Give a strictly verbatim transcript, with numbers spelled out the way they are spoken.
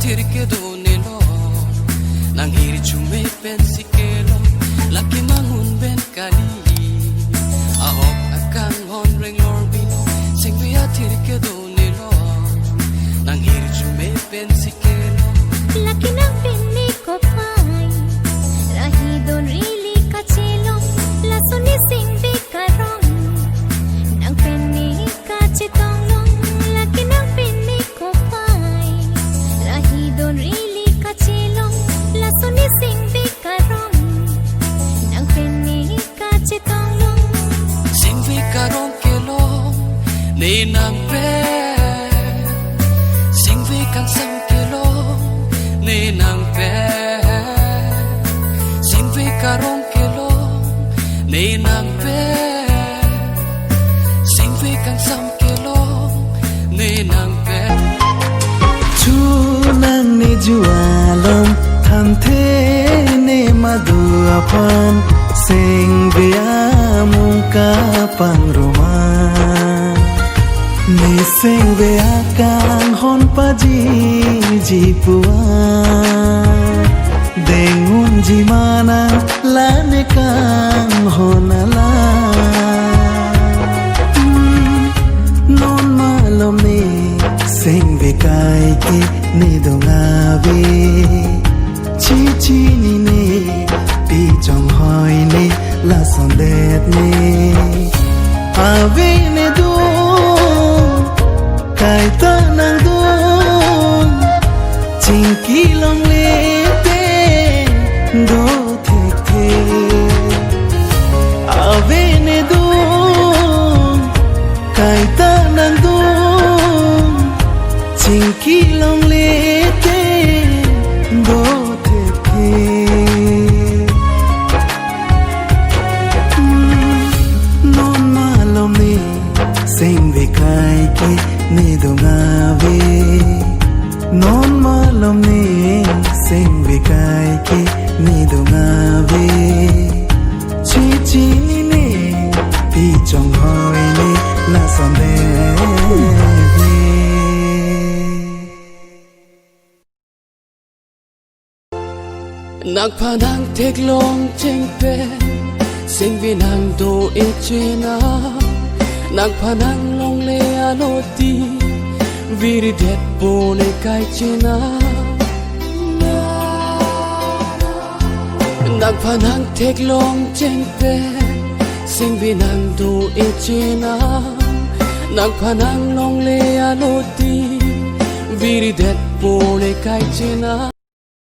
Tir kedo ne lo, nang hirjume pensi kelo, lake mangun pen kali. Ahok akanghon renglor bino, sengve atir kedo ne lo, nang hirjume pensi kelo. Lake nang pen ne kopai, rahi donri le kachelong, laso ne sengve karong, nang pen ne kachetong long, lake nang pen ne kopai, rahi donri le kachelong, laso ne sengve karong, nang pen ne kachetong long. Sengve karong kelong ne nang pen, sengve kangsam kelong ne nang pen, sengve karong kelong ne nang pen, sengve kangsam kelong ne nang pen. Chu nang ne ju along thanthe ne madu aphan, sengve amung kapangruma. Ne sengve akanghon pajiji pua, deng unji ma nang la ne kanghon ala. Hmm, non malom ne sengve kai ke ne dong ave, chichi ni ne, pi chonghoi ne, lason det ne. Ave ne dong, kaita nang dong, chingki longle te do thekthe. Ave ne dong, kaita nang dong, chingki longle te do thekthe. Hmm, non malom ne sengve kai ke ne dong ave. Non malom ne sengve kai ke ne dong ave. Chichi ni ne, pi chonghoi ne, lason det ne. Nangphan nang theklong cheng pen, sengve nang do-e chena. Nangphan nang longle aloti, virdetpo ne kai chena. Nangphan nang theklong cheng pen, sengve nang do-e chena. Nangphan nang longle aloti, virdetpo ne kai chena.